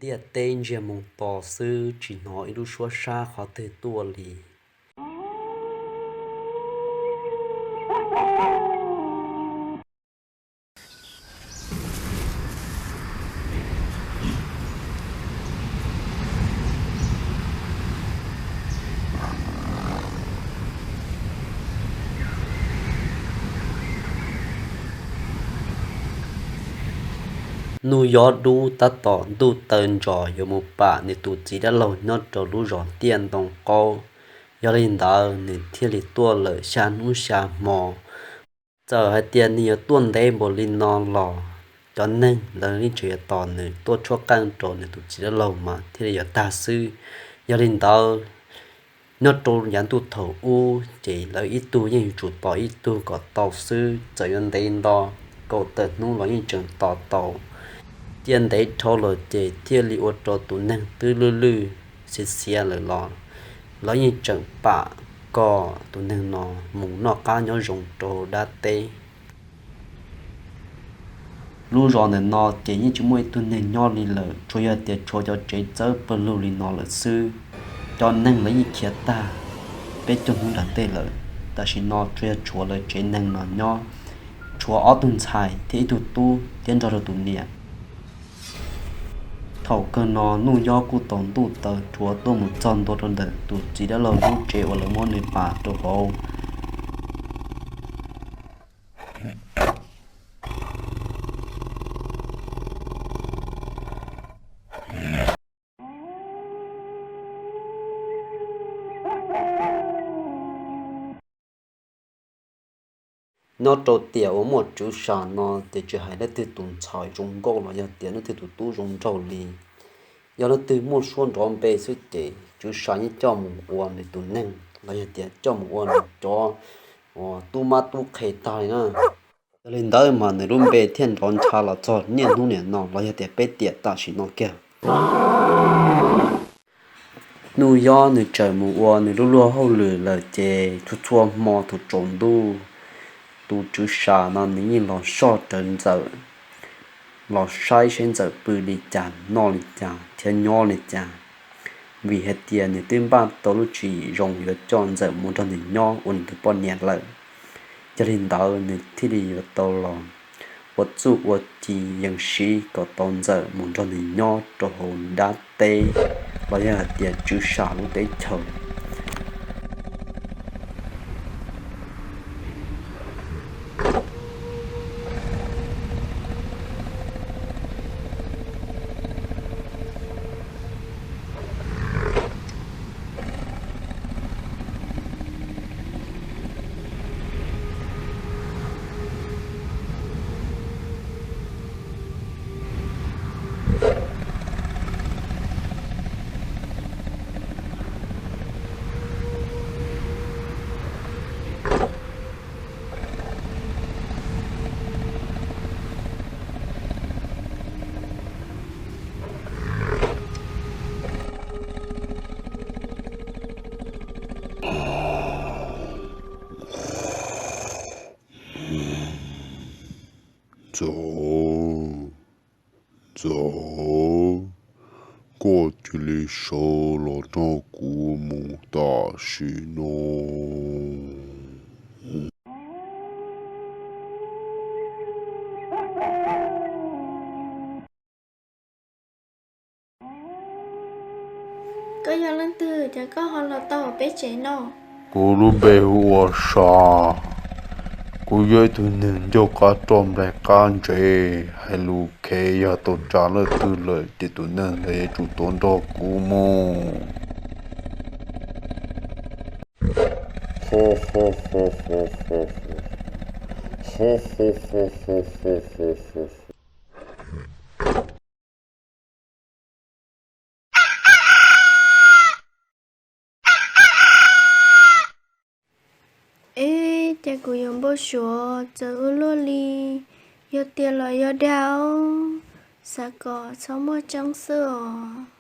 Ntiaj teb ntsiag moo to xwb, tsis hnov ib lub suab sab qhov twg tuaj li. Nuj Yob Dub tab tom ntuj taw ntsos yuav mus pam nws tus txiv dab laug nyob rau lub zos Tiaj Ntoo Qaub. Yog li ntawd nws thiaj li tuaj lawm xya hnub xya hmo. Txawm hais tias nws yuav tuaj ntev npaum li no los cov neeg lawv yeej tseem yuav tos nws tuaj tshuab qeej rau nws tus txiv dab laug mas thiaj li yuav tag xwb. Yog li ntawd, nyob rau yav ntuj thaum ub ces lawv ib tug yeej yuav tsum tos ib tug kom tau xwb, txawm yuav ntev nto kaum tawm hnub los yeej tseem tos tau. Cia ntev dhau lawm ces thiaj li ua rau tus neeg twb lwj lwj xiav xiav lawm los lawv yeej tseem pam kom tus neeg no mus noj qab nyob zoo rau dab teb. Lub zos ntawm no ces yeej tsis muaj ib tug neeg nyob li lawm, tsuas yog tias tshuav cov tsev txawb pawg lug li no lawm xwb. Cov neeg lawv yeej khiav tag peb caug hnub nram tej lawm, tam sim no tsuas yog tshuav lawv tsev neeg no nyob, tshuav ob tug ntxhais thiab ib tug tub thiab nrog rau tus niam. Thaum kawg no Nuj Yob kuj tau ntuj taw rhuav tuaj mus txog ntua rau ntawm tus txiv dab laug lub tsev uas lawv muab nws pam rau hauv. Nyob rau tiam uas muaj Tswv Sam no ces tsis hais leej twg tus ntxhais zoo nkauj los yog tias leej twg tus tub zoo nraug li, yog leej twg muaj suab nrov npe xwb ces Tswv Sam yeej coj mus ua nws tus neeg los yog tias coj mus ua nws cov uas tub mab tub qhe tag li na. Yog li ntawd mas nws lub npe thiaj nrov ncha los txog niaj hnub niam no los yog tias peb tiam tam sim no kiag. Nuj Yob nws tseem mus ua nws lub luag hauj lwm lawm ces txhua txhua hmo thaum tsaus ntuj, tus Tswv Sam no nws yeej los soj rawv Ntxawm, los saib seb Ntxawm pw li cas noj li cas thiab nyob li cas, vim hais tias nws twb npaj tau lub tswv yim zoo yuav coj Ntxawm mus nrog nws nyob ua nws tus poj niam lawm. Yog li ntawd nws thiaj li yuav tau los ua txuj ua ci yees siv kom tau Ntxawm mus nrog nws nyob rau hauv dab teb los yog hais tias Tswv Sam lub teb chaws. Ntxawm, Ntxawm, koj cia li sawv los nrog kuv mus tam sim no. Koj yog leej twg, cas koj ho los tau peb tsev no? Kuv lub npe hu ua Sam. Kuv yog ib tug neeg ncauj qab roj nplaig qab ntsev, hais lus khev, yog tau tsa leej twg lawm ces tus neeg ntawd yuav tsum tuav nrog kuv mus. Eb, cas kuv yuav npau suav txawv ua luaj li, yog tiag los yog dag os, xav kom txhob muaj tseeb xwb os.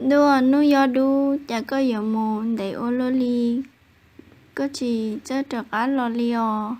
Ntuj, hnub yob dub, cas koj yuav mus ntev ua luaj li, koj tsis txawj rov qab los li os?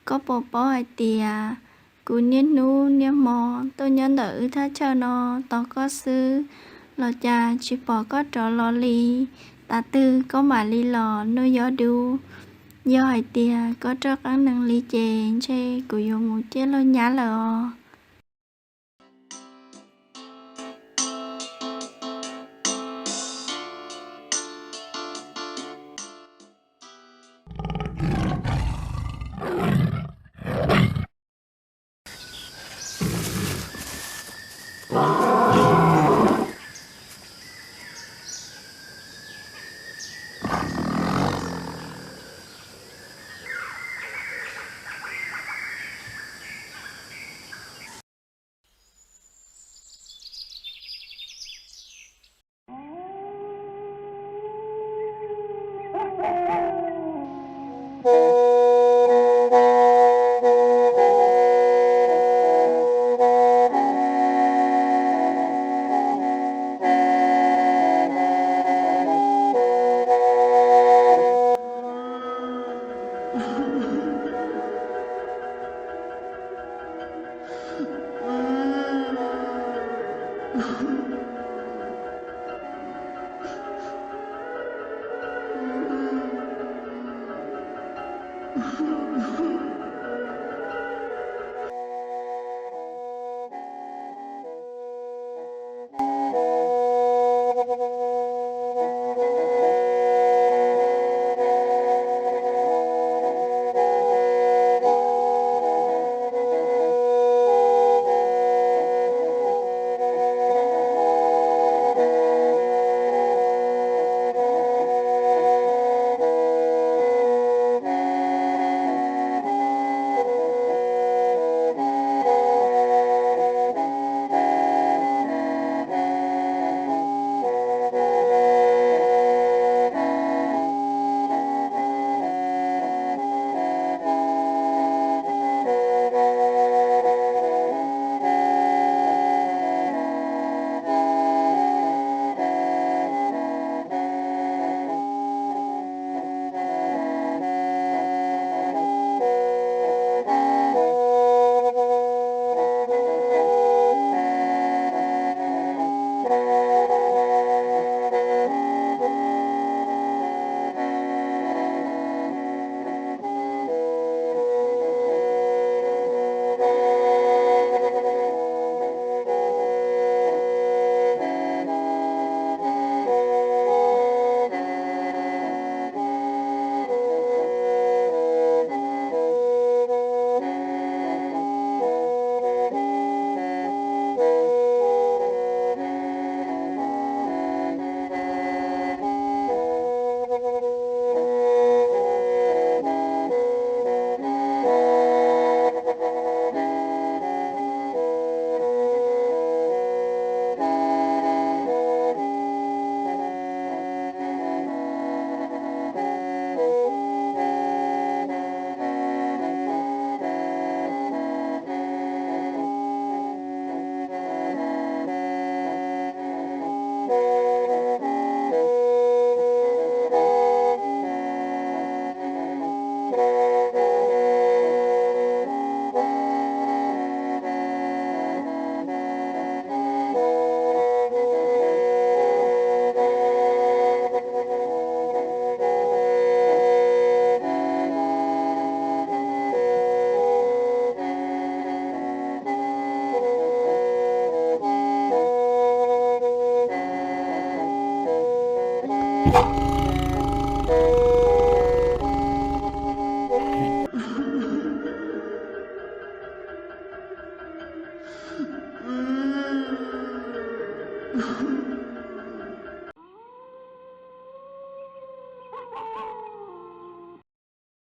Koj puas paub hais tias kuv niaj hnub niaj hmo tuaj nyob ntawm wb thaj chaw no tos koj xwb, los cas tsis pom koj rov los li? Tav twg koj mam li los, hnub yob dub? Yog hais tias koj rov qab nees li ces ntshe kuv yuav mus ciaj laug nyab lawm os.